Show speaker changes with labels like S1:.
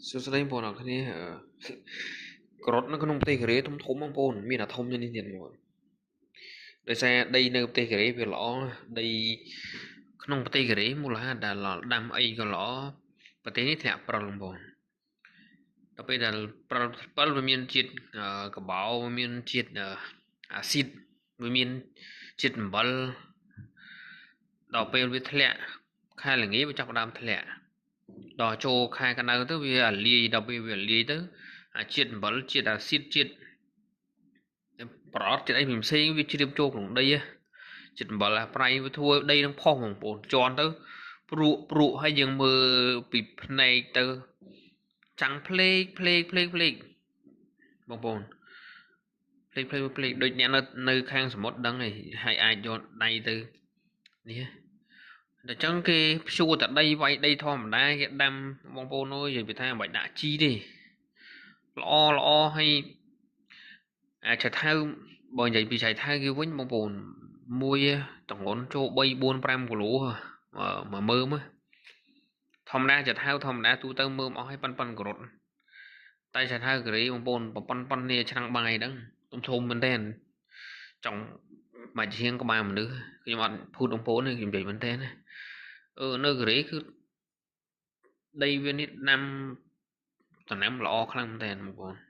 S1: សួស្តីបងប្អូនអរគ្នា ក្រត់នៅក្នុងប្រទេសកូរ៉េធំធំបងប្អូនមានអាធំជាងនេះទៀតបងប្អូនដោយសារដីនៅប្រទេសកូរ៉េវាល្អដីក្នុងប្រទេសកូរ៉េមូលហេតុដែលដាំអីក៏ល្អប្រទេសនេះធ្លាក់ព្រិលបងប្អូនដល់ពេលដែលព្រិលព្រិលវាមានជាតិកបោវាមានជាតិអាស៊ីតវាមានជាតិអំបិលដល់ពេលវាធ្លាក់ខែល្ងាចវាចាប់ផ្ដើមធ្លាក់ដល់ចូលខែកណ្ដៅទៅវាអាលាយដល់ពេលវាអាលាយទៅអាជាតិអំបិលជាតិអាស៊ីតជាតិប្រអត់ជាតិអីផ្សេងៗវាជ្រាបចូលក្នុងដីជាតិអំបិលអាប្រៃវាធ្វើដីនឹងផុសបងប្អូនជន់ទៅព្រួកព្រួកហើយយើងមើលពីភ្នែកទៅចាំងភ្លេកភ្លេកភ្លេកភ្លេកបងប្អូនភ្លេកភ្លេកភ្លេកដូចអ្នកនៅខាងសមុទ្រដឹងហើយអាចយកដៃទៅនេះដល់ចឹងគេព្យួរតែដីវាយដីធម្មតាគេដាំបងប្អូនអើយនិយាយពីថាមិនបាច់ដាក់ជីទេល្អល្អហើយអាចថៅបើនិយាយពីចៃថៅគេវិញបងប្អូនមួយតងន់ចូល3 4 5គីឡូមួយមើមធម្មតាចថៅធម្មតាទូទៅមើមអស់ហើយប៉ិនប៉ិនក្រត់តែចថៅកូរ៉េបងប្អូនប៉ុនប៉ុននេះឆ្នាំងបាយហ្នឹងធំធំមែនទែនចង់មកជាងក្បាលមនុស្សខ្ញុំអត់ភូតបងប្អូនទេខ្ញុំនិយាយមែនទែនណាអឺនៅកូរ៉េគឺដីវានេះដាំដំណាំល្អខ្លាំងមែនទែនបងប្អូន។